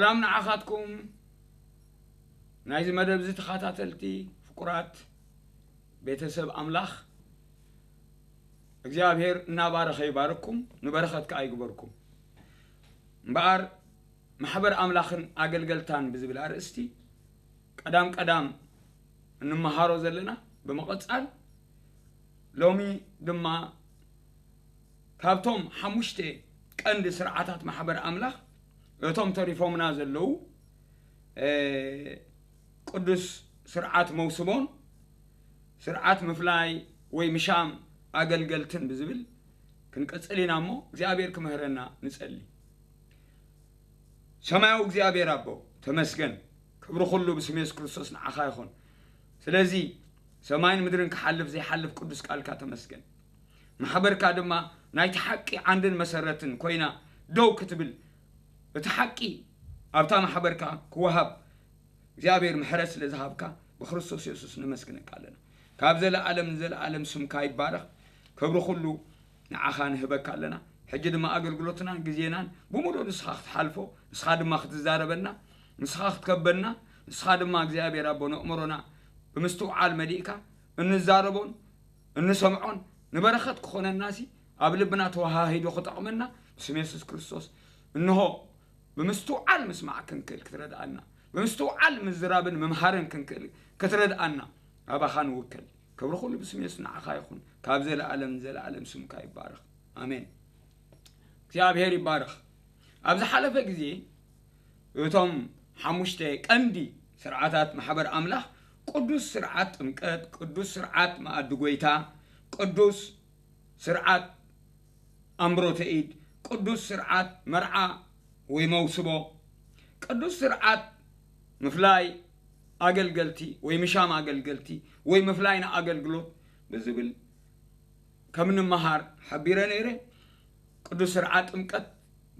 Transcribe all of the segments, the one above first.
ሰላም ንዓኻትኩም ናይዚ መደብ እዚ ተኸታተልቲ ፍቁራት ቤተሰብ ኣምላኽ፣ እግዚኣብሔር እናባረኸ ይባርኩም፣ ንበረኸት ከኣ ይግበርኩም። እምበኣር ማሕበር ኣምላኽን ኣገልገልታን ብዝብል ኣርእስቲ ቀዳም ቀዳም እንመሃሮ ዘለና ብምቕጻል፣ ሎሚ ድማ ካብቶም ሓሙሽተ ቀንዲ ስርዓታት ማሕበር ኣምላኽ እቶም ተሪፎምና ዘለዉ፣ እ፣ ቅዱስ ስርዓት መውስቦን ስርዓት ምፍላይ ወይ ምሻም ኣገልገልትን ብዝብል ክንቅጽል ኢና እሞ እግዚኣብሔር ክምህረና ንጸሊ። ሰማያዊ እግዚኣብሔር ኣቦ ተመስገን፣ ክብሪ ኩሉ ብስም የሱስ ክርስቶስ ንዓኻ ይኹን። ስለዚ ሰማይን ምድርን ክሓልፍ ዘይሓልፍ ቅዱስ ቃልካ ተመስገን። ማሕበርካ ድማ ናይቲ ሓቂ ዓንድን መሰረትን ኮይና ደው ክትብል፣ እቲ ሓቂ ኣብታ ማሕበርካ ክወሃብ እግዚኣብሔር ምሕረት ስለ ዝሃብካ ብክርስቶስ የሱስ ነመስግነካ ኣለና። ካብ ዘለኣለም ንዘለኣለም ስምካ ይባረኽ። ክብሪ ኩሉ ንዓኻ ንህበካ ኣለና። ሕጂ ድማ ኣገልግሎትናን ግዜናን ብምሉእ ንስኻ ክትሓልፎ፣ ንስኻ ድማ ክትዛረበና፣ ንስኻ ክትከበና፣ ንስኻ ድማ እግዚኣብሔር ኣቦ ነእምሮና ብምስትውዓል መሊእካ እንዛረቦን እንሰምዖን ንበረኸት ክኾነናሲ ኣብ ልብና ተወሃሂዶ ክጠቕመና ብስም የሱስ ክርስቶስ እንሆ ብምስትውዓል ምስማዕ ክንክእል ክትረድኣና፣ ብምስትውዓል ምዝራብን ምምሃርን ክንክእል ክትረድኣና ኣባኻ ንውከል። ክብሪ ኩሉ ብስም የሱስ ንዓኻ ይኹን፣ ካብ ዘለኣለም ንዘለኣለም ስምካ ይባረኽ። ኣሜን። እግዚኣብሔር ይባረኽ። ኣብ ዝሓለፈ ግዜ እቶም ሓሙሽተ ቀንዲ ስርዓታት ማሕበር ኣምላኽ ቅዱስ ስርዓት ጥምቀት፣ ቅዱስ ስርዓት መኣዲ ጎይታ፣ ቅዱስ ስርዓት ኣምብሮተ ኢድ፣ ቅዱስ ስርዓት መርዓ ወይ መውስቦ፣ ቅዱስ ስርዓት ምፍላይ ኣገልገልቲ ወይ ምሻም ኣገልገልቲ ወይ ምፍላይ ንኣገልግሎት ብዝብል ከም ንምሃር ሓቢረ ነይረ። ቅዱስ ስርዓት ጥምቀት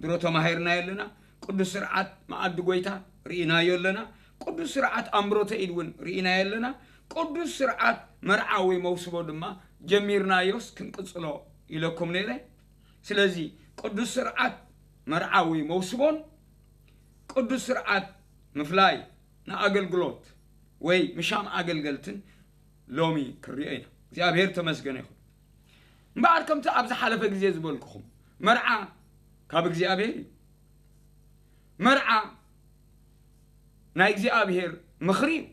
ድሮ ተማሂርናዮ ኣለና። ቅዱስ ስርዓት መኣዲ ጎይታ ርኢናዮ ኣለና። ቅዱስ ስርዓት ኣምብሮተ ኢድ እውን ርኢናዮ ኣለና። ቅዱስ ስርዓት መርዓ ወይ መውስቦ ድማ ጀሚርናዮስ ክንቅጽሎ ኢለኩም ነይረ። ስለዚ ቅዱስ ስርዓት መርዓ ወይ መውስቦን ቅዱስ ስርዓት ምፍላይ ንኣገልግሎት ወይ ምሻም ኣገልገልትን ሎሚ ክንሪኦ ኢና። እግዚኣብሔር ተመስገነ ይኹን። እምበኣር ከምቲ ኣብ ዝሓለፈ ግዜ ዝበልኩኹም መርዓ ካብ እግዚኣብሔር እዩ። መርዓ ናይ እግዚኣብሔር ምኽሪ እዩ።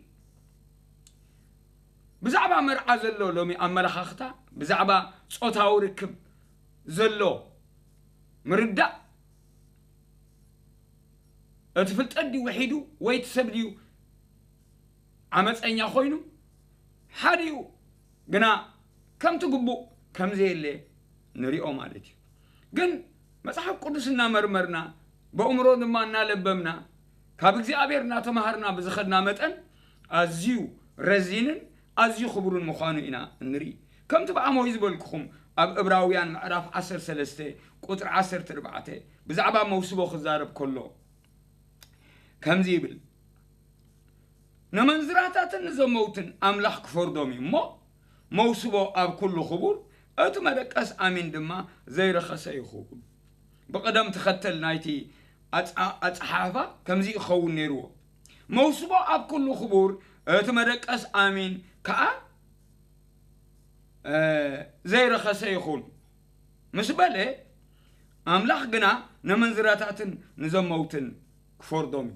ብዛዕባ መርዓ ዘሎ ሎሚ ኣመለኻኽታ፣ ብዛዕባ ጾታዊ ርክብ ዘሎ ምርዳእ፣ እቲ ፍልጠት ድዩ ውሒዱ ወይ እቲ ሰብ ድዩ ዓመፀኛ ኮይኑ ሓዲኡ ግና ከምቲ ግቡእ ከም ዘየለ ንሪኦ ማለት እዩ። ግን መጽሓፍ ቅዱስ እናመርመርና ብእምሮ ድማ እናለበምና ካብ እግዚኣብሔር እናተማሃርና ብዝኸድና መጠን ኣዝዩ ረዚንን ኣዝዩ ክቡርን ምዃኑ ኢና እንርኢ። ከምቲ ብኣሞይ ዝበልኩኹም ኣብ ዕብራውያን ምዕራፍ ዓሰርተ ሰለስተ ቁፅሪ ዓሰርተ ኣርባዕተ ብዛዕባ መውስቦ ክዛረብ ከሎ ከምዚ ይብል፣ ነመንዝራታትን ንዘመውትን ኣምላኽ ክፈርዶም እዩ እሞ፣ መውስቦ ኣብ ኩሉ ክቡር፣ እቲ መደቀስ ኣሚን ድማ ዘይረኸሰ ይኸውን። ብቕደም ተኸተል ናይቲ ኣጻ-፣ ኣጸሓሕፋ ከምዚ ይኸውን ነይርዎ። መውስቦ ኣብ ኩሉ ክቡር፣ እቲ መደቀስ ኣሚን ከኣ፣ እ፣ ዘይረኸሰ ይኹን ምስ በለ፣ ኣምላኽ ግና ነመንዝራታትን ንዘመውትን ክፈርዶም እዩ።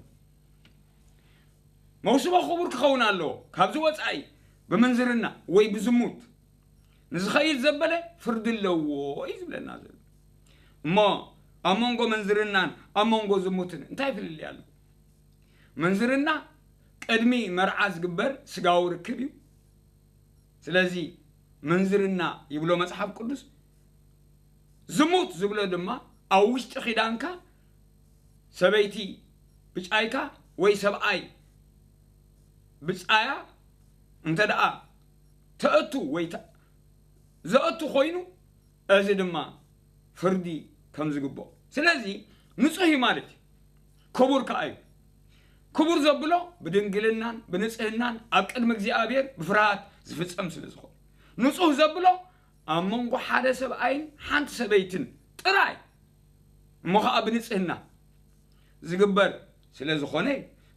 መውስቦ ክቡር ክኸውን ኣለዎ። ካብዚ ወጻኢ ብምንዝርና ወይ ብዝሙት ንዝኸይድ ዘበለ ፍርዲ ኣለዎ እዩ ዝብለና ዘሎ። እሞ ኣብ መንጎ ምንዝርናን ኣብ መንጎ ዝሙትን እንታይ ፍልልይ ኣሎ? ምንዝርና ቅድሚ መርዓ ዝግበር ስጋዊ ርክብ እዩ። ስለዚ ምንዝርና ይብሎ መጽሓፍ ቅዱስ። ዝሙት ዝብሎ ድማ ኣብ ውሽጢ ኪዳንካ ሰበይቲ ብጫይካ ወይ ሰብኣይ ብጻያ እንተ ደኣ ተእቱ ወይ ተ-፣ ዘእቱ ኮይኑ፣ እዚ ድማ ፍርዲ ከም ዝግብኦ። ስለዚ ንጹህ እዩ ማለት እዩ። ክቡር ከኣ እዩ። ክቡር ዘብሎ ብድንግልናን ብንጽህናን ኣብ ቅድሚ እግዚኣብሔር ብፍርሃት ዝፍጸም ስለ ዝኾነ። ንጹህ ዘብሎ ኣብ መንጎ ሓደ ሰብኣይን ሓንቲ ሰበይትን ጥራይ፣ እሞ ኸኣ ብንጽህና ዝግበር ስለ ዝኾነ፣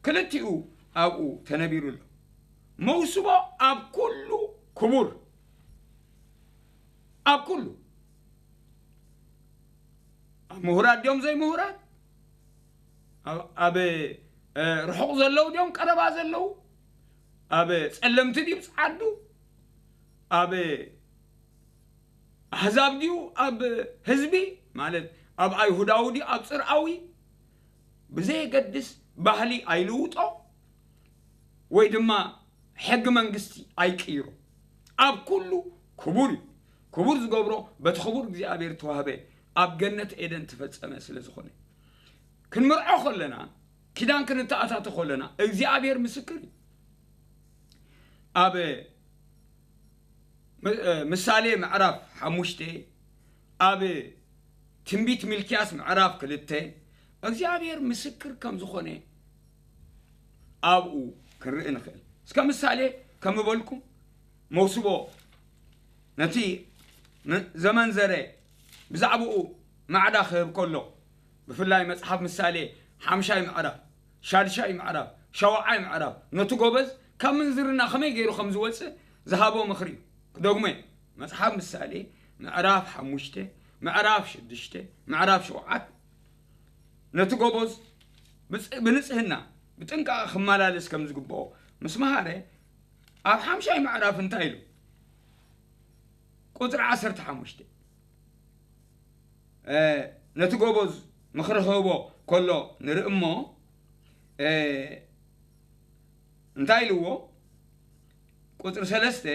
ክልቲኡ ኣብኡ ተነቢሩ ኣሎ። መውስቦ ኣብ ኩሉ ክቡር፣ ኣብ ኩሉ፣ ኣብ ምሁራት ድዮም ዘይምሁራት፣ ኣብ፣ ኣብ፣ እ፣ ርሑቕ ዘለዉ ድዮም ቀረባ ዘለዉ፣ ኣብ ጸለምቲ ድዩ ጸዓዱ፣ ኣብ ኣህዛብ ድዩ ኣብ ህዝቢ፣ ማለት ኣብ ኣይሁዳዊ ድዩ ኣብ ጽርኣዊ፣ ብዘየገድስ ባህሊ ኣይልውጦ ወይ ድማ ሕጊ መንግስቲ ኣይቅይሮ። ኣብ ኩሉ ክቡር እዩ። ክቡር ዝገብሮ በቲ ክቡር እግዚኣብሔር ተዋህበ ኣብ ገነት ኤደን ተፈጸመ ስለ ዝኾነ፣ ክንምርዖ ከለና፣ ኪዳን ክንተኣታቶ ከለና፣ እግዚኣብሔር ምስክር እዩ። ኣብ ም-፣ ምሳሌ ምዕራፍ ሓሙሽተ፣ ኣብ ትንቢት ሚልክያስ ምዕራፍ ክልተ፣ እግዚኣብሔር ምስክር ከም ዝኾነ ኣብኡ ክንርኢ ንኽእል። እስከ ምሳሌ ከም በልኩም፣ መውስቦ ነቲ ም-፣ ዘመን ዘረ ብዛዕባኡ ማዕዳ ክህብ ከሎ፣ ብፍላይ መጽሓፍ ምሳሌ ሓምሻይ ምዕራፍ፣ ሻድሻይ ምዕራፍ፣ ሸውዓይ ምዕራፍ፣ ነቲ ጎበዝ ካብ ምንዝርና ከመይ ገይሩ ከም ዝወጽእ ዝሃቦ ምኽሪ እዩ። ክደግሞ እየ። መጽሓፍ ምሳሌ ምዕራፍ ሓሙሽተ፣ ምዕራፍ ሽዱሽተ፣ ምዕራፍ ሸውዓተ፣ ነቲ ጎበዝ ብጽ-፣ ብንጽህና፣ ብጥንቃቐ ክመላለስ ከም ዝግብኦ ምስ መሃረ፣ ኣብ ሓምሻይ ምዕራፍ እንታይ ኢሉ? ቁጽሪ ዓሰርተ ሓሙሽተ፣ እ፣ ነቲ ጎበዝ ምኽሪ ክህቦ ከሎ ንርኢ እሞ፣ እ፣ እንታይ ኢልዎ? ቁጽሪ ሰለስተ፣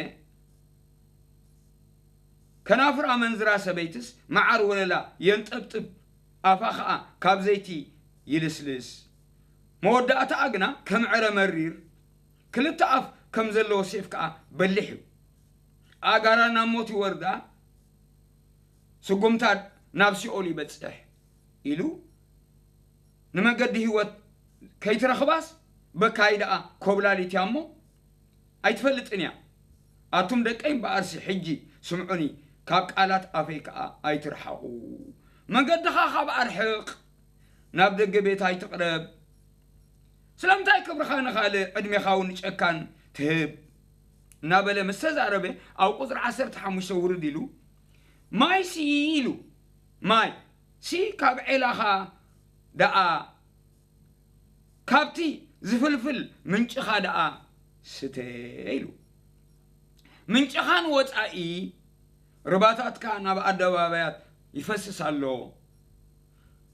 ከናፍር ኣመንዝራ ሰበይትስ መዓር ወለላ የንጠብጥብ፣ ኣፋ ኸኣ ካብ ዘይቲ ይልስልስ። መወዳእታኣ ግና ከም ዕረ መሪር፣ ክልተ ኣፍ ከም ዘለዎ ሴፍ ከኣ በሊሕ እዩ። ኣእጋራ ናብ ሞት ይወርዳ፣ ስጉምታ ናብ ሲኦል ይበጽሕ ኢሉ፣ ንመገዲ ህይወት ከይትረኽባስ በካይ ደኣ ኮብላሊት እያ እሞ ኣይትፈልጥን እያ። ኣቱም ደቀይ እምበኣርሲ ሕጂ ስምዑኒ፣ ካብ ቃላት ኣፈይ ከኣ ኣይትርሓቑ። መንገድኻ ካብ ኣርሕቕ፣ ናብ ደገ ቤት ኣይትቕረብ። ስለምንታይ ክብርኻ ንኻልእ ዕድሜኻ እውን ንጨካን ትህብ? እናበለ ምስ ተዛረበ፣ ኣብ ቁጽሪ ዓሰርተ ሓሙሽተ ውርድ ኢሉ፣ ማይሲ ኢሉ፣ ማይ ሲ ካብ ዔላኻ ደኣ፣ ካብቲ ዝፍልፍል ምንጭኻ ደኣ ስተ ኢሉ። ምንጭኻ ንወጻኢ፣ ርባታትካ ናብ ኣደባባያት ይፈስስ ኣሎ።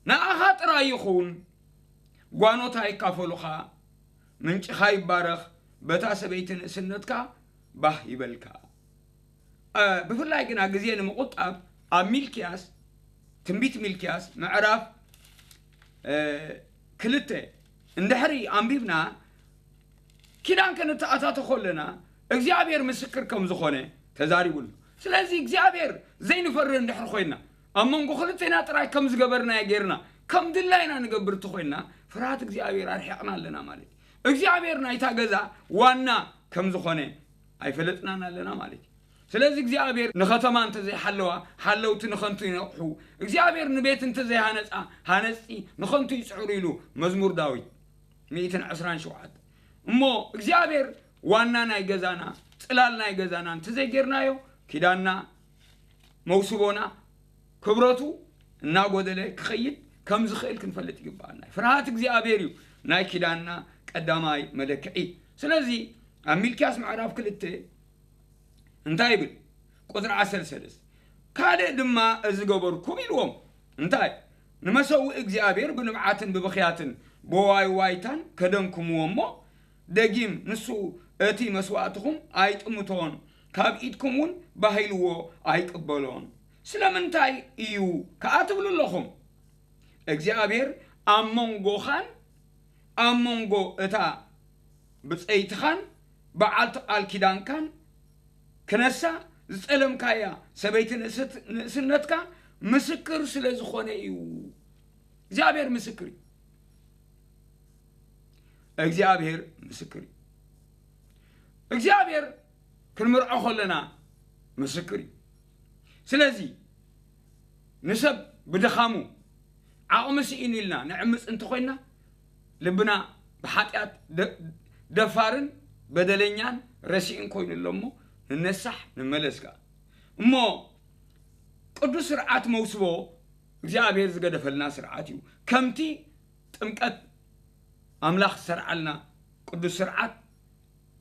ንኣኻ ጥራይ ይኹን፣ ጓኖት ኣይካፈሉኻ፣ ምንጭኻ ይባረኽ፣ በታ ሰበይቲ ንእስነትካ ባህ ይበልካ። እ፣ ብፍላይ ግና ግዜ ንምቑጣብ ኣብ ሚልክያስ፣ ትንቢት ሚልክያስ ምዕራፍ፣ እ፣ ክልተ እንድሕሪ ኣንቢብና፣ ኪዳን ክንተኣታቶ ከለና እግዚኣብሔር ምስክር ከም ዝኾነ ተዛሪቡ ኣሎ። ስለዚ እግዚኣብሔር ዘይንፈርህ እንድሕር ኮይና፣ ኣብ መንጎ ክልቴና ጥራይ ከም ዝገበርናዮ ጌርና ከም ድላይና ንገብር እንተኾይና፣ ፍርሃት እግዚኣብሔር ኣርሒቕና ኣለና ማለት እዩ። እግዚኣብሔር ናይታ ገዛ ዋና ከም ዝኾነ ኣይፈለጥናን ኣለና ማለት እዩ። ስለዚ እግዚኣብሔር ንኸተማ እንተዘይሓለዋ፣ ሓለውቲ ንኸንቱ ይነቕሑ። እግዚኣብሔር ንቤት እንተዘይሃነጻ፣ ሃነጽቲ ንኸንቱ ይጽዕሩ ኢሉ መዝሙር ዳዊት ሚእትን ዕስራን ሸውዓተ። እሞ እግዚኣብሔር ዋና ናይ ገዛና፣ ጽላል ናይ ገዛና እንተዘይጌርናዮ፣ ኪዳንና፣ መውስቦና፣ ክብረቱ እናጎደለ ክኸይድ ከም ዝኽእል ክንፈልጥ ይግባኣና። ፍርሃት እግዚኣብሔር እዩ ናይ ኪዳንና ቀዳማይ መለክዒ። ስለዚ ኣብ ሚልክያስ ምዕራፍ ክልተ እንታይ ይብል? ቁጽሪ ዓሰርተ ሰለስተ፣ ካልእ ድማ እዚ ገበርኩም ኢልዎም። እንታይ? ንመሰውኢ እግዚኣብሔር ብንብዓትን ብብኽያትን ብዋይ ዋይታን ከደንኩምዎ እሞ፣ ደጊም ንሱ እቲ መስዋእትኹም ኣይጥምቶን፣ ካብ ኢድኩም እውን ባህ ኢልዎ ኣይቅበሎን። ስለምንታይ እዩ ከኣ ትብሉ ኣለኹም? እግዚኣብሔር ኣብ መንጎኻን ኣብ መንጎ እታ ብጸይትኻን በዓልቲ ቃል ኪዳንካን ክነሳ ዝጸለምካያ ሰበይቲ ንእስት-፣ ንእስነትካ ምስክር ስለ ዝኾነ እዩ። እግዚኣብሔር ምስክር እዩ። እግዚኣብሔር ምስክር እዩ። እግዚኣብሔር ክንምርዖ ከለና ምስክር እዩ። ስለዚ ንሰብ ብድኻሙ ዓቕሚ ስኢኑ ኢልና ንዕምጽ እንተኾይና፣ ልብና ብሓጢኣት ደ- ደፋርን በደለኛን ረሲእን ኮይኑ ኣሎ እሞ፣ ንነሳሕ፣ ንመለስ ከኣ። እሞ ቅዱስ ስርዓት መውስቦ እግዚኣብሔር ዝገደፈልና ስርዓት እዩ። ከምቲ ጥምቀት ኣምላኽ ዝሰርዓልና ቅዱስ ስርዓት፣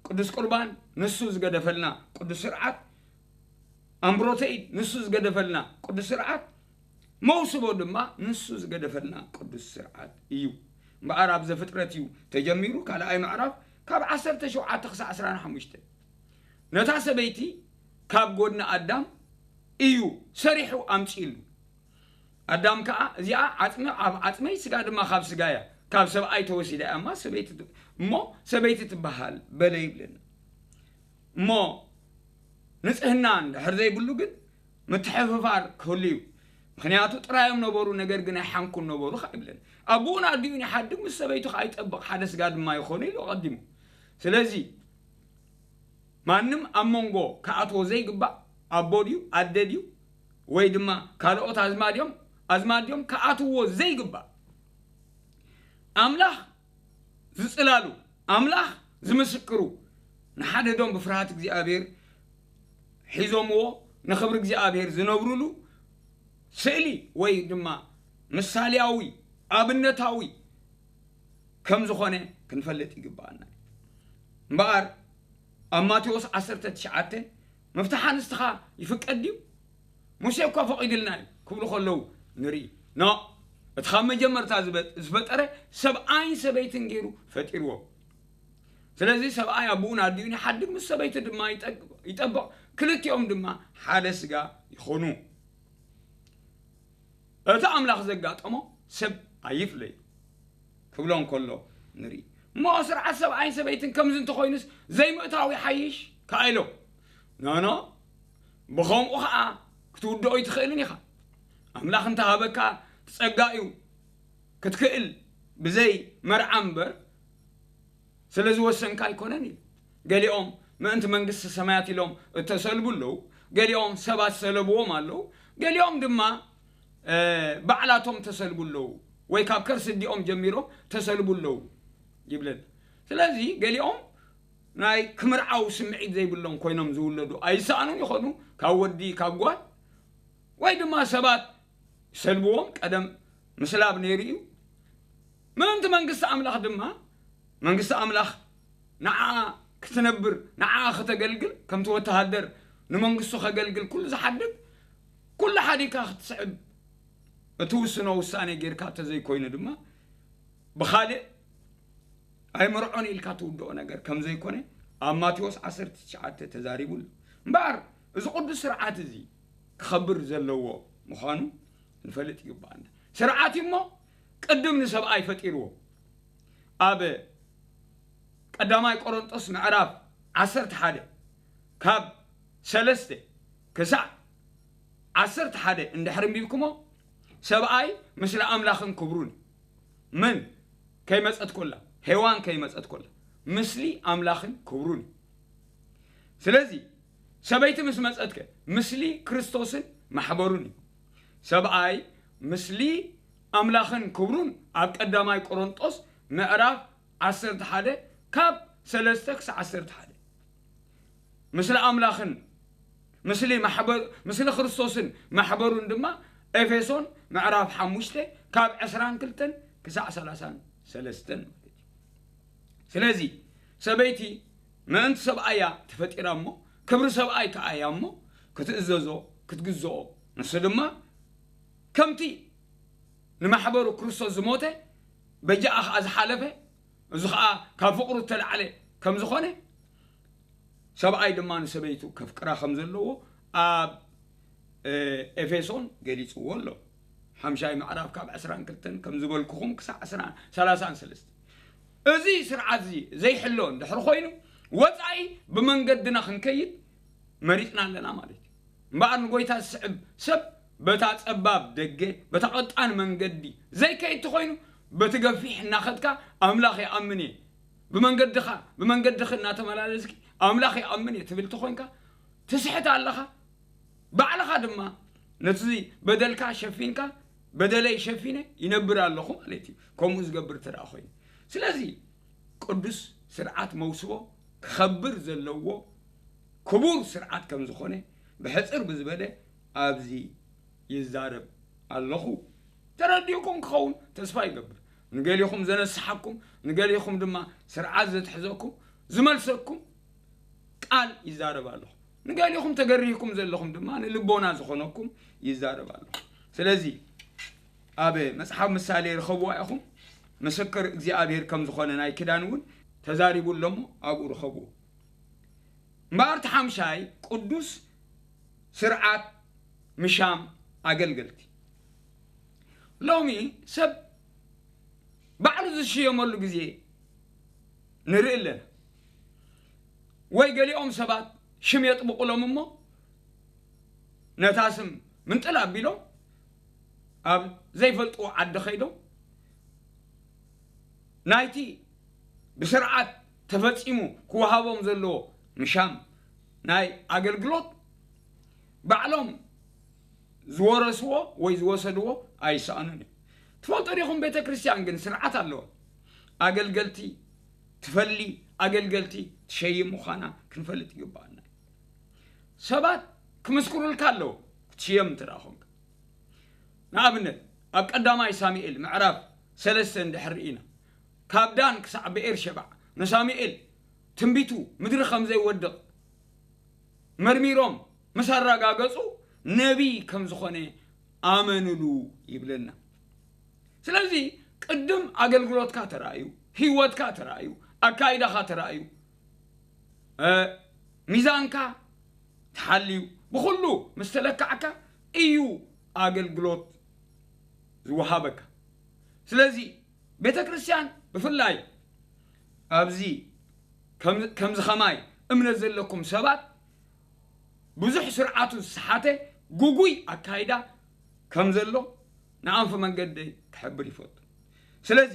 ቅዱስ ቁርባን ንሱ ዝገደፈልና ቅዱስ ስርዓት፣ ኣምብሮተ ኢድ ንሱ ዝገደፈልና ቅዱስ ስርዓት፣ መውስቦ ድማ ንሱ ዝገደፈልና ቅዱስ ስርዓት እዩ። እምበኣር ኣብ ዘፍጥረት እዩ ተጀሚሩ፣ ካልኣይ ምዕራፍ ካብ ዓሰርተ ሸውዓተ ክሳዕ ዕስራን ሓሙሽተን። ነታ ሰበይቲ ካብ ጎድኒ ኣዳም እዩ ሰሪሑ ኣምጺእሉ። ኣዳም ከኣ፣ "እዚኣ ዓጽሚ ኣብ ዓጽመይ፣ ስጋ ድማ ካብ ስጋያ፣ ካብ ሰብኣይ ተወሲዳ እያ እማ ሰበይቲ ት- እሞ ሰበይቲ ትበሃል" በለ ይብለና። እሞ ንጽህና እንድሕር ዘይብሉ ግን ምትሕፍፋር ክህሉ እዩ። ምኽንያቱ ጥራዮም ነበሩ፣ ነገር ግን ኣይሓንኩን ነበሩ ከኣ ይብለና። ኣቦኡን ኣዲኡን ይሓድግ፣ ምስ ሰበይቱ ከኣ ይጠብቕ፣ ሓደ ስጋ ድማ ይኾኑ ኢሉ ኣቐዲሙ። ስለዚ ማንም ኣብ መንጎ ክኣትዎ ዘይግባእ፣ ኣቦ ድዩ፣ ኣደ ድዩ፣ ወይ ድማ ካልኦት ኣዝማድ እዮም፣ ኣዝማድ ድዮም፣ ክኣትዎ ዘይግባእ፣ ኣምላኽ ዝጽላሉ፣ ኣምላኽ ዝምስክሩ፣ ንሓድሕዶም ብፍርሃት እግዚኣብሔር ሒዞምዎ፣ ንኽብሪ እግዚኣብሔር ዝነብሩሉ ስእሊ ወይ ድማ ምሳሌያዊ፣ ኣብነታዊ ከም ዝኾነ ክንፈልጥ ይግብኣና። እምበኣር ኣብ ማቴዎስ ዓሰርተ ትሽዓተ፣ "መፍትሕ ኣንስትኻ ይፍቀድ ድዩ? ሙሴ እኳ ፈቒድልና እዩ" ክብሉ ከለዉ ንርኢ። ኖ፣ እቲ ካብ መጀመርታ ዝበ- ዝፈጠረ ሰብኣይን ሰበይትን ገይሩ ፈጢርዎም። ስለዚ ሰብኣይ ኣቦኡን ኣዲኡን ይሓድግ፣ ምስ ሰበይቱ ድማ ይጠግ- ይጠብቕ፣ ክልቲኦም ድማ ሓደ ስጋ ይኾኑ። እቲ ኣምላኽ ዘጋጠሞ ሰብ ኣይፍለዩ ክብሎ እንከሎ ንርኢ። እሞ ስርዓት ሰብኣይን ሰበይትን ከምዚ እንተኾይኑስ ዘይምእታው ይሓይሽ ከኣ ኢሎም። ኖ፣ ኖ፣ ብኸምኡ ኸኣ ክትውድኦ ኣይትኽእልን ኢኻ። ኣምላኽ እንተሃበካ ጸጋ እዩ ክትክእል ብዘይ መርዓ እምበር ስለ ዝወሰንካ ኣይኮነን እዩ። ገሊኦም ምእንቲ መንግስቲ ሰማያት ኢሎም እተሰልቡ ኣለዉ። ገሊኦም ሰባት ሰለብዎም ኣለዉ። ገሊኦም ድማ፣ እ፣ ባዕላቶም ተሰልቡ ኣለዉ። ወይ ካብ ከርሲ ኣዲኦም ጀሚሮም ተሰልቡ ኣለዉ ይብለና። ስለዚ ገሊኦም ናይ ክምርዓው ስምዒት ዘይብሎም ኮይኖም ዝውለዱ ኣይሰኣኑን ይኾኑ፣ ካብ ወዲ፣ ካብ ጓል። ወይ ድማ ሰባት ይሰልብዎም፣ ቀደም ምስላብ ነይሩ እዩ። ምእንቲ መንግስቲ ኣምላኽ ድማ፣ መንግስቲ ኣምላኽ ንዓኣ ክትነብር፣ ንዓኣ ከተገልግል፣ ከምቲ ወተሃደር ንመንግስቱ ከገልግል ኩሉ ዝሓድግ፣ ኩሉ ሓዲግካ ክትስዕብ እትውስኖ ውሳኔ ጌርካ እንተዘይኮይኑ ድማ፣ ብኻልእ ኣይምርዖን ኢልካ ትውድኦ ነገር ከም ዘይኮነ ኣብ ማቴዎስ ዓሰርተ ትሽዓተ ተዛሪቡ ኣሎ። እምበኣር እዚ ቅዱስ ስርዓት እዚ ክኸብር ዘለዎ ምዃኑ ክንፈልጥ ይግብኣና። ስርዓት እዩ እሞ ቅድም ንሰብኣይ ፈጢርዎ። ኣብ ቀዳማይ ቆሮንጦስ ምዕራፍ ዓሰርተ ሓደ ካብ ሰለስተ ክሳዕ ዓሰርተ ሓደ እንድሕር ኣንቢብኩሞ፣ ሰብኣይ ምስሊ ኣምላኽን ክብሩን እዩ። መን ከይመጸት ኮላ፣ ሄዋን ከይመጸት ኮላ፣ ምስሊ ኣምላኽን ክብሩን እዩ። ስለዚ ሰበይቲ ምስ መጸትከ፣ ምስሊ ክርስቶስን ማሕበሩን እዩ። ሰብኣይ ምስሊ ኣምላኽን ክብሩን ኣብ ቀዳማይ ቆሮንጦስ ምዕራፍ ዓሰርተ ሓደ ካብ ሰለስተ ክሳብ ዓሰርተ ሓደ። ምስሊ ኣምላኽን፣ ምስሊ ማሕበር-፣ ምስሊ ክርስቶስን ማሕበሩን ድማ ኤፌሶን ምዕራፍ ሓሙሽተ ካብ ዕስራን ክልተን ክሳዕ ሰላሳን ሰለስተን ማለት እዩ። ስለዚ ሰበይቲ ምእንቲ ሰብኣያ ተፈጢራ እሞ፣ ክብሪ ሰብኣይ ከኣ እያ እሞ፣ ክትእዘዞ፣ ክትግዝኦ። ንሱ ድማ ከምቲ ንማሕበሩ ክርስቶስ ዝሞተ፣ በጃኣ ከኣ ዝሓለፈ፣ እዚ ኸኣ ካብ ፍቕሩ እተላዕለ ከም ዝኾነ፣ ሰብኣይ ድማ ንሰበይቱ ከፍቅራ ከም ዘለዎ ኣብ፣ እ፣ ኤፌሶን ገሊጽዎ ኣሎ። ሓምሻይ ምዕራፍ ካብ ዕስራን ክልተን ከም ዝበልኩኹም ክሳዕ ዕስራን፣ ሰላሳን ሰለስተ። እዚ ስርዓት እዚ ዘይሕሎ እንድሕር ኮይኑ፣ ወጻኢ ብመንገድና ክንከይድ መሪጽና ኣለና ማለት እዩ። እምበኣር ንጎይታ ዝስዕብ ሰብ በታ ጸባብ ደገ፣ በታ ቀጣን መንገዲ ዘይከይድ ተኾይኑ፣ በቲ ገፊሕ እናኸድካ ኣምላኽ ይኣምን እየ፣ ብመንገድኻ፣ ብመንገድኺ እናተመላለስኪ ኣምላኽ ይኣምን እየ ትብል ተኾይንካ፣ ትስሕት ኣለኻ። ባዕልኻ ድማ ነቲ በደልካ ሸፊንካ፣ በደለይ ሸፊነ ይነብር ኣለኹ ማለት እዩ። ከምኡ ዝገብር እንተ ደኣ ኮይኑ፣ ስለዚ ቅዱስ ስርዓት መውስቦ ክኸብር ዘለዎ ክቡር ስርዓት ከም ዝኾነ ብሕጽር ብዝበለ ኣብዚ ይዛረብ ኣለኹ። ተረዲእኩም ክኸውን ተስፋ ይገብር። ንገሊኹም ዘነስሓኩም፣ ንገሊኹም ድማ ስርዓት ዘትሕዘኩም፣ ዝመልሰኩም ቃል ይዛረብ ኣለኹ። ንገሊኹም ተገሪህኩም ዘለኹም ድማ ንልቦና ዝኾነኩም ይዛረብ ኣለኹ። ስለዚ ኣብ መጽሓፍ ምሳሌ ርኸብዋ ኢኹም። ምስክር እግዚኣብሔር ከም ዝኾነ ናይ ኪዳን እውን ተዛሪቡ ኣሎ እሞ ኣብኡ ርኸብዎ። እምበኣር እቲ ሓምሻይ ቅዱስ ስርዓት ምሻም ኣገልገልቲ። ሎሚ ሰብ ባዕሉ ዝሽየመሉ ግዜ ንርኢ ኣለና። ወይ ገሊኦም ሰባት ሽም የጥብቑሎም እሞ ነታ ስም ምንጥል ኣቢሎም ኣብ ዘይፈልጥዎ ዓዲ ከይዶም ናይቲ ብስርዓት ተፈጺሙ ክወሃቦም ዘለዎ ምሻም ናይ ኣገልግሎት ባዕሎም ዝወረስዎ ወይ ዝወሰድዎ ኣይሰኣኑን እዮም። ትፈልጡ ዲኹም? ቤተ ክርስቲያን ግን ስርዓት ኣለዋ። ኣገልገልቲ ትፈሊ፣ ኣገልገልቲ ትሸይም ምዃና ክንፈልጥ ይግባኣና። ሰባት ክምስክሩልካ ኣለዎ ክትሽየም እንተ ደኣ ኾንካ። ንኣብነት ኣብ ቀዳማይ ሳሙኤል ምዕራፍ ሰለስተ እንድሕር ርኢና ካብ ዳን ክሳዕ ብኤር ሸባዕ ንሳሙኤል ትንቢቱ ምድሪ ከም ዘይወድቕ መርሚሮም ምስ ኣረጋገጹ ነቢይ ከም ዝኾነ ኣመንሉ ይብለና። ስለዚ ቅድም ኣገልግሎትካ ተራእዩ፣ ህይወትካ ተራእዩ፣ ኣካይዳኻ ተራእዩ፣ እ፣ ሚዛንካ ተሓልዩ ብኹሉ ምስ ተለካዕካ እዩ ኣገልግሎት ዝወሃበካ። ስለዚ ቤተ ክርስቲያን ብፍላይ ኣብዚ ከም- ከምዚ ኸማይ እምነት ዘለኩም ሰባት ብዙሕ ስርዓቱ ዝሰሓተ ግጉይ ኣካይዳ ከም ዘሎ ንኣንፊ መንገደይ ክሕብር ይፈቱ። ስለዚ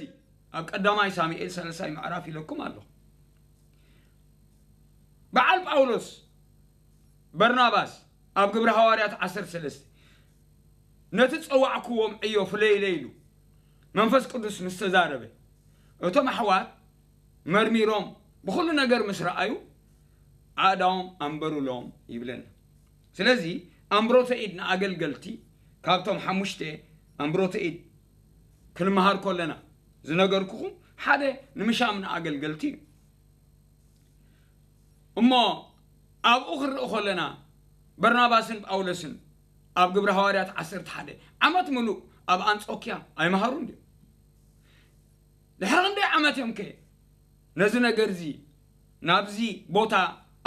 ኣብ ቀዳማይ ሳሙኤል ሳልሳይ ምዕራፍ ኢለኩም ኣለኹ። በዓል ጳውሎስ በርናባስ ኣብ ግብረ ሃዋርያት ዓሰርተ ሰለስተ ነቲ ጸዋዕክዎም ዕዮ ፍለይለይ ኢሉ መንፈስ ቅዱስ ምስ ተዛረበ እቶም ኣሕዋት መርሚሮም ብኹሉ ነገር ምስ ረኣዩ ኣእዳዎም ኣንበሩሎም ይብለና። ስለዚ ኣምብሮተ ኢድ ንኣገልገልቲ ካብቶም ሓሙሽተ ኣምብሮተ ኢድ ክንመሃር ከለና ዝነገርኩኹም ሓደ ንምሻም ንኣገልገልቲ እዩ። እሞ ኣብኡ ክንርኢ ከለና በርናባስን ጳውሎስን ኣብ ግብረ ሃዋርያት ዓሰርተ ሓደ ዓመት ምሉእ ኣብ ኣንጾክያ ኣይመሃሩን ድዮም? ድሕሪ ክንደይ ዓመት እዮም ከ ነዚ ነገር እዚ ናብዚ ቦታ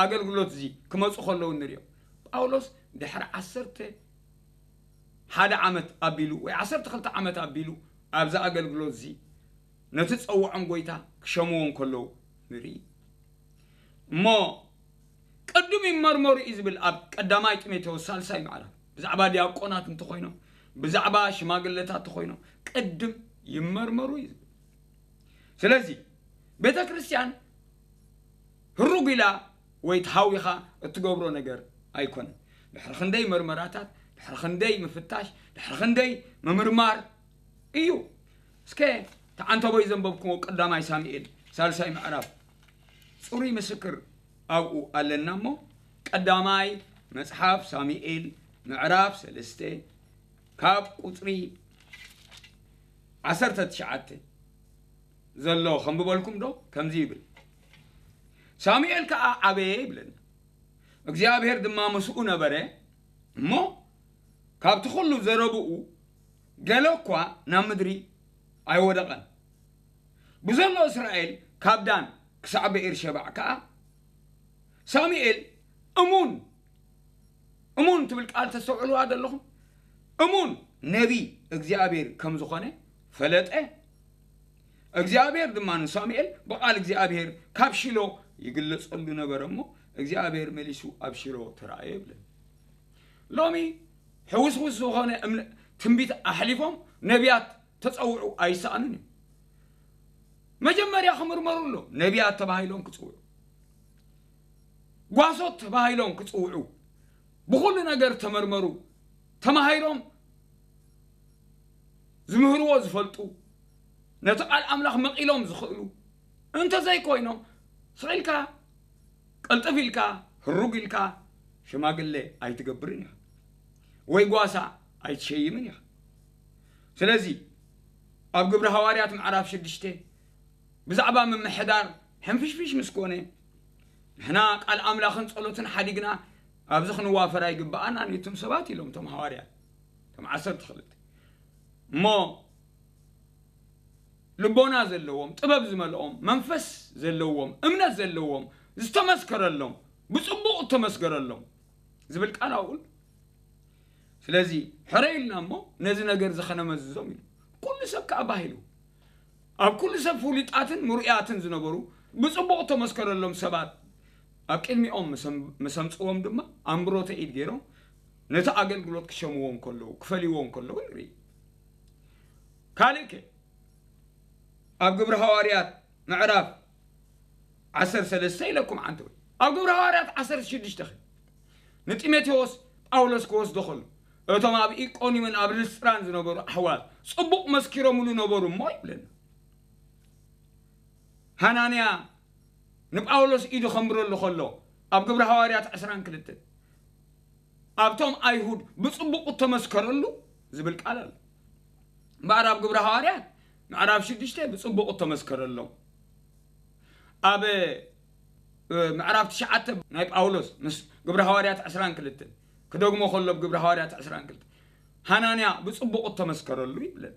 ኣገልግሎት እዚ ክመፁ ከለዉ ንሪኦ? ጳውሎስ ድሕሪ ዓሰርተ ሓደ ዓመት ኣቢሉ ወይ ዓሰርተ ክልተ ዓመት ኣቢሉ ኣብዚ ኣገልግሎት እዚ ነቲ ዝፀውዖም ጎይታ ክሸምዎ እንከለዉ ንርኢ። እሞ ቅድም ይመርመሩ እዩ ዝብል ኣብ ቀዳማይ ጢሞቴዎስ ሳልሳይ ምዕራፍ ብዛዕባ ዲያቆናት እንተኾይኖም ብዛዕባ ሽማግለታት እንተኾይኖም ቅድም ይመርመሩ እዩ ዝብል። ስለዚ ቤተ ክርስቲያን ህሩግ ኢላ ወይ ተሃዊኻ እትገብሮ ነገር ኣይኮነን። ድሕሪ ክንደይ መርመራታት፣ ድሕሪ ክንደይ ምፍታሽ፣ ድሕሪ ክንደይ ምምርማር እዩ። እስከ ተዓንተቦይ ዘንበብኩዎ ቀዳማይ ሳሙኤል ሳልሳይ ምዕራፍ ፅሩይ ምስክር ኣብኡ ኣለና እሞ ቀዳማይ መፅሓፍ ሳሙኤል ምዕራፍ ሰለስተ ካብ ቁፅሪ ዓሰርተ ትሽዓተ ዘሎ ከንብበልኩም ዶ ከምዚ ይብል። ሳሙኤል ከዓ ዓበየ ይብለና። እግዚኣብሔር ድማ ምስኡ ነበረ እሞ ካብቲ ኩሉ ዘረብኡ ገለ እኳ ናብ ምድሪ ኣይወደቐን። ብዘሎ እስራኤል ካብ ዳን ክሳዕ ብኤርሸባዕ ከኣ ሳሙኤል እሙን እሙን ትብል ቃል ተስተውዕልዋ ዘለኹም? እሙን ነቢይ እግዚኣብሔር ከም ዝኾነ ፈለጠ። እግዚኣብሔር ድማ ንሳሙኤል ብቓል እግዚኣብሔር ካብ ሺሎ ይግለጸሉ ነበረ እሞ እግዚኣብሔር መሊሱ ኣብ ሺሎ ተራእየ ይብለን። ሎሚ ሕውስውስ ዝኾነ እምነ- ትንቢት ኣሕሊፎም ነቢያት ተጸውዑ ኣይሰኣኑን እዮም። መጀመርያ ክምርመሩ ኣሎ ነቢያት ተባሂሎም ክጽውዑ። ጓሶት ተባሂሎም ክጽውዑ ብኹሉ ነገር ተመርመሩ። ተማሂሮም ዝምህርዎ ዝፈልጡ ነቲ ቃል ኣምላኽ መቒሎም ዝኽእሉ እንተዘይኮይኖም፣ ስቕ ኢልካ፣ ቅልጥፍ ኢልካ፣ ህሩግ ኢልካ ሽማግለ ኣይትገብርን ኢኻ፣ ወይ ጓሳ ኣይትሸይምን ኢኻ። ስለዚ ኣብ ግብሪ ሃዋርያት ምዕራፍ ሽዱሽተ ብዛዕባ ምምሕዳር ሕንፍሽፍሽ ምስ ኮነ፣ ንሕና ቃል ኣምላኽን ጸሎትን ሓዲግና ኣብዚ ክንዋፈር ኣይግብኣናን እዩ፣ እቶም ሰባት ኢሎም፣ እቶም ሃዋርያት፣ እቶም ዓሰርተ ክልተ። እሞ ልቦና ዘለዎም፣ ጥበብ ዝመልኦም፣ መንፈስ ዘለዎም፣ እምነት ዘለዎም፣ ዝተመስከረሎም፣ ብጽቡቕ እተመስከረሎም ዝብል ቃል ኣብኡ ኣሎ። ስለዚ ሕረ ኢልና እሞ ነዚ ነገር እዚ ኸነመዝዞም ኢሉ። ኩሉ ሰብ ከኣ ባህ ኢሉ። ኣብ ኩሉ ሰብ ፍሉጣትን ምሩያትን ዝነበሩ፣ ብጽቡቕ እተመስከረሎም ሰባት ኣብ ቅድሚኦም ምስ ኣም-፣ ምስ ኣምጽዎም ድማ ኣምብሮተ ኢድ ገይሮም ነቲ ኣገልግሎት ክሸምዎ እንከለዉ፣ ክፈልይዎ እንከለዉ ንርኢ። ካልእ ከ? ኣብ ግብሪ ሃዋርያት ምዕራፍ ዓሰርተ ሰለስተ ኢለኩም ዓንተወይ። ኣብ ግብሪ ሃዋርያት ዓሰርተ ሽዱሽተ ኸ? ንጢሞቴዎስ ጳውሎስ ክወስዶ ከሎ፣ እቶም ኣብ ኢቆንዩምን ኣብ ልስጥራን ዝነበሩ ኣሕዋት ጽቡቕ መስኪሮምሉ ነበሩ እሞ ይብለና። ሃናንያ ንጳውሎስ ኢዱ ከንብረሉ ከሎ፣ ኣብ ግብሪ ሃዋርያት ዕስራን ክልተን፣ ኣብቶም ኣይሁድ ብጽቡቕ እተመስከረሉ ዝብል ቃል ኣሎ። እምበኣር ኣብ ግብሪ ሃዋርያት ምዕራፍ ሽዱሽተ ብጽቡቕ እተመስከረሎም፣ ኣብ፣ እ፣ ምዕራፍ ትሽዓተ ናይ ጳውሎስ ምስ ግብሪ ሃዋርያት ዕስራን ክልተን ክደግሞ ከሎ፣ ኣብ ግብሪ ሃዋርያት ዕስራን ክልተ ሃናንያ ብጽቡቕ እተመስከረሉ ይብለን።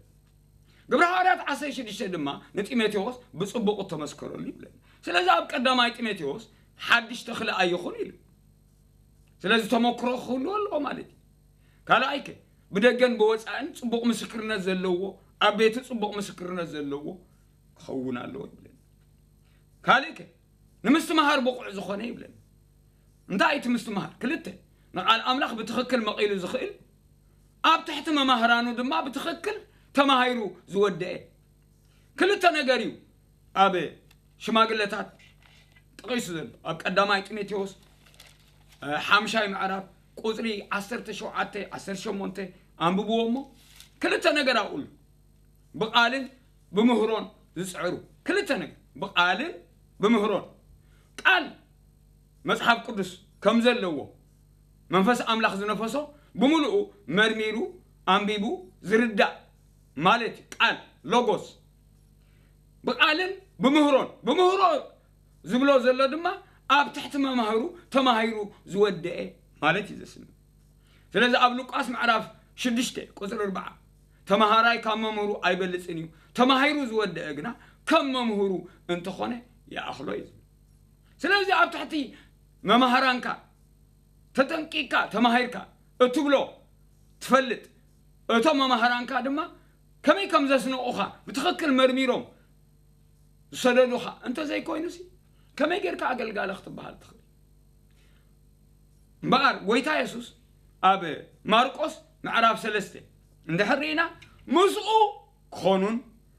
ግብሪ ሃዋርያት ዓሰርተ ሽዱሽተ ድማ ንጢሞቴዎስ ብጽቡቕ እተመስከረሉ ይብለን። ስለዚ ኣብ ቀዳማይ ጢሞቴዎስ ሓድሽ ተኽሊ ኣይኹን ኢሉ። ስለዚ ተመክሮ ክህልዎ ኣለዎ ማለት እዩ። ካልኣይ ከ? ብደገን ብወጻእን ጽቡቕ ምስክርነት ዘለዎ፣ ኣብ ቤቱ ጽቡቕ ምስክርነት ዘለዎ ክኸውን ኣለዎ ይብለና። ካልእ ከ? ንምስትምሃር ብቑዕ ዝኾነ ይብለና። እንታይ እዩ እቲ ምስትምሃር? ክልተ፣ ንቓል ኣምላኽ ብትኽክል መቒሉ ዝኽእል፣ ኣብ ትሕቲ መማህራኑ ድማ ብትኽክል ተማሂሩ ዝወደአ። ክልተ ነገር እዩ ኣብ ሽማግለታት ጠቒሱ ዘሎ። ኣብ ቀዳማይ ጢሞቴዎስ፣ እ፣ ሓምሻይ ምዕራፍ ቁጽሪ ዓሰርተ ሸውዓተ፣ ዓሰርተ ሸሞንተ ኣንብብዎ እሞ፣ ክልተ ነገር ኣብኡ ኣሎ። ብቓልን ብምህሮን ዝጽዕሩ። ክልተ ነገር፣ ብቓልን ብምህሮን። ቃል መጽሓፍ ቅዱስ ከም ዘለዎ መንፈስ ኣምላኽ ዝነፈሶ ብምሉኡ መርሚሩ ኣንቢቡ ዝርዳእ ማለት እዩ። ቃል ሎጎስ ብቓልን ብምህሮን፣ ብምህሮ ዝብሎ ዘሎ ድማ ኣብ ትሕቲ መማህሩ ተማሂሩ ዝወደአ ማለት እዩ ዘስምዕ። ስለዚ ኣብ ሉቃስ ምዕራፍ ሽዱሽተ ቁጽሪ ኣርብዓ፣ "ተማሃራይ ካብ መምህሩ ኣይበልጽን እዩ፣ ተማሂሩ ዝወደአ ግና ከም መምህሩ እንተኾነ ይኣኽሎ" እዩ ዝብል። ስለዚ ኣብ ትሕቲ መማህራንካ ተጠንቂቕካ ተማሂርካ እትብሎ ትፈልጥ። እቶም መማህራንካ ድማ ከመይ ከም ዘስነቑኻ ብትኽክል መርሚሮም ዝሰደዱኻ እንተዘይኮይኑሲ፣ ከመይ ጌርካ ኣገልጋሊ ክትበሃል ትኽእል? እምበኣር፣ ጐይታ የሱስ ኣብ ማርቆስ ምዕራፍ ሰለስተ እንድሕር ርኢና፣ ምስኡ ክኾኑን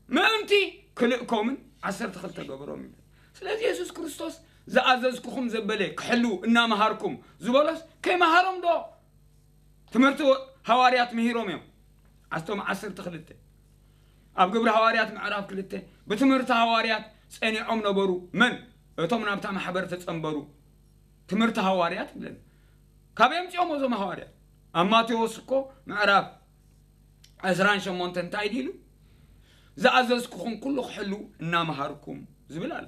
ምእንቲ ክልእኮምን ዓሰርተ ክልተ ገበሮም ይብል። ስለዚ የሱስ ክርስቶስ ዝኣዘዝኩኹም ዘበለ ክሕልዉ እናመሃርኩም ዝበሎስ ከይመሃሮም ዶ ትምህርቲ ሃዋርያት ምሂሮም እዮም? ኣስቶም ዓሰርተ ክልተ ኣብ ግብሪ ሃዋርያት ምዕራፍ ክልተ ብትምህርቲ ሃዋርያት ጸኒዖም ነበሩ። መን? እቶም ናብታ ማሕበር ተጸንበሩ። ትምህርቲ ሃዋርያት ይብለና። ካበይ ኣምጺኦም እዞም ሃዋርያት? ኣብ ማቴዎስ እኮ ምዕራፍ ዕስራን ሸሞንተ እንታይ ድዩ ኢሉ? "ዝኣዘዝኩኹም ኩሉ ክሕልዉ እናመሃርኩም" ዝብል ኣሎ።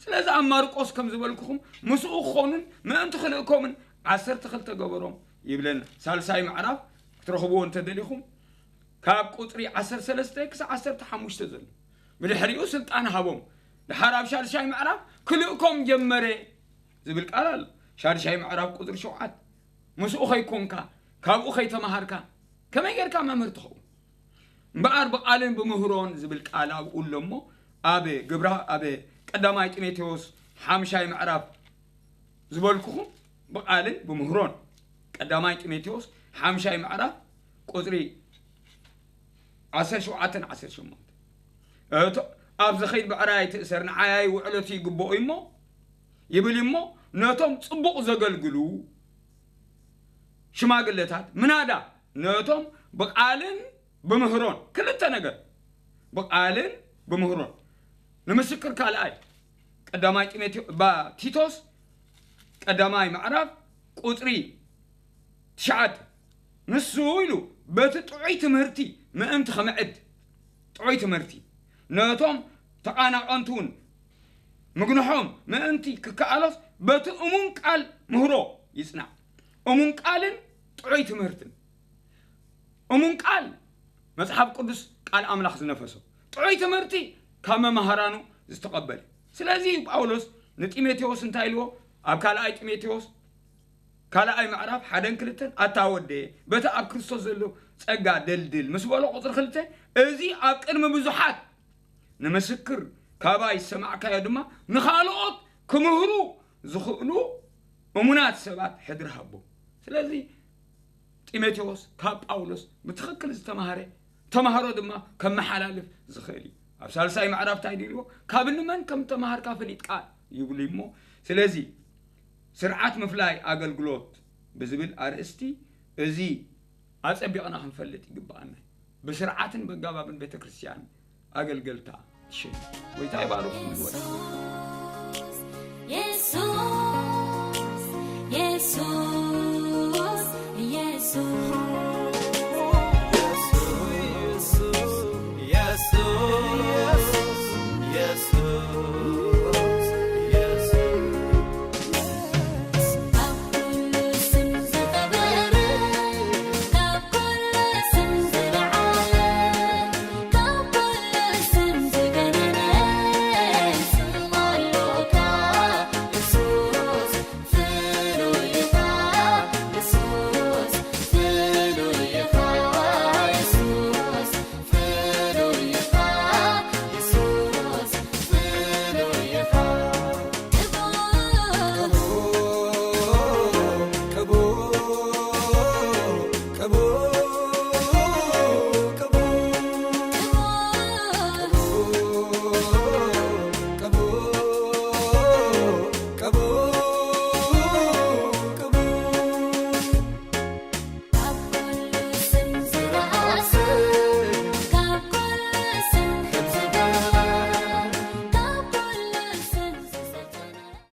ስለዚ ኣብ ማርቆስ ከም ዝበልኩኹም ምስኡ ክኾኑን ምእንቲ ክልእኮምን ዓሰርተ ክልተ ገበሮም ይብለና። ሳልሳይ ምዕራፍ ክትረኽብዎ እንተደሊኹም ካብ ቁጽሪ ዓሰርተ ሰለስተ ክሳብ ዓሰርተ ሓሙሽተ ዘሎ። ብድሕሪኡ ስልጣን ሃቦም። ድሓር ኣብ ሻድሻይ ምዕራፍ ክልእኮም ጀመረ ዝብል ቃል ኣሎ። ሻድሻይ ምዕራፍ ቁጽሪ ሸውዓተ። ምስኡ ከይኮንካ፣ ካብኡ ከይተማሃርካ፣ ከመይ ጌርካ መምህር ትኸውን? እምበኣር ብቓልን ብምህሮን ዝብል ቃል ኣብኡ ኣሎ እሞ፣ ኣብ ግብራ-፣ ኣብ ቀዳማይ ጢሞቴዎስ ሓምሻይ ምዕራፍ ዝበልኩኹም ብቓልን ብምህሮን። ቀዳማይ ጢሞቴዎስ ሓምሻይ ምዕራፍ ቁጽሪ ዓሰርተ ሸውዓተን ዓሰርተ ሸሞንተን። እቶ-፣ "ኣብ ዝኸይድ ብዕራይ ኣይትእሰር፣ ንዓይ ውዕለቱ ይግብኦ እሞ" ይብል እሞ፣ ነቶም ጽቡቕ ዘገልግሉ ሽማግለታት ምናዳ ነቶም ብቓልን ብምህሮን፣ ክልተ ነገር፣ ብቓልን ብምህሮን ንምስክር ካልኣይ ቀዳማይ ጢሞቴዎ ባ ቲቶስ ቀዳማይ ምዕራፍ ቁፅሪ ትሽዓተ ንሱ ኢሉ በቲ ጥዑይ ትምህርቲ ምእንቲ ከምዕድ ጥዑይ ትምህርቲ ነቶም ተቓናቐንቱ እውን ምግንሖም ምእንቲ ክከኣሎስ በቲ እሙን ቃል ምህሮ ይጽናዕ። እሙን ቃልን ጥዑይ ትምህርትን። እሙን ቃል መጽሓፍ ቅዱስ ቃል ኣምላኽ ዝነፈሶ ጥዑይ ትምህርቲ ካብ መማህራኑ ዝተቐበለ። ስለዚ እዩ ጳውሎስ ንጢሞቴዎስ እንታይ ኢልዎ? ኣብ ካልኣይ ጢሞቴዎስ ካልኣይ ምዕራፍ ሓደን ክልተን ኣታ ወደየ በቲ ኣብ ክርስቶስ ዘሎ ጸጋ ደልድል ምስ በሎ ቁጽሪ ክልተ እዚ ኣብ ቅድሚ ብዙሓት ንምስክር ካባይ ዝሰማዕካዮ ድማ ንኻልኦት ክምህሩ ዝኽእሉ እሙናት ሰባት ሕድሪ ሃቦ። ስለዚ ጢሞቴዎስ ካብ ጳውሎስ ብትኽክል ዝተማህረ ተማህሮ ድማ ከመሓላልፍ ዝኽእል እዩ። ኣብ ሳልሳይ ምዕራፍ እንታይ ኢልዎ? ካብ ንመን ከም ተማሃርካ ፈሊጥካ ይብሉ እሞ ስለዚ ስርዓት ምፍላይ ኣገልግሎት ብዝብል ኣርእስቲ እዚ ኣጸቢቕና ክንፈልጥ ይግብኣና። ብስርዓትን በጋባብን ቤተ ክርስቲያን ኣገልገልታ ትሸይን። ጎይታ ይባርኩም ይወድ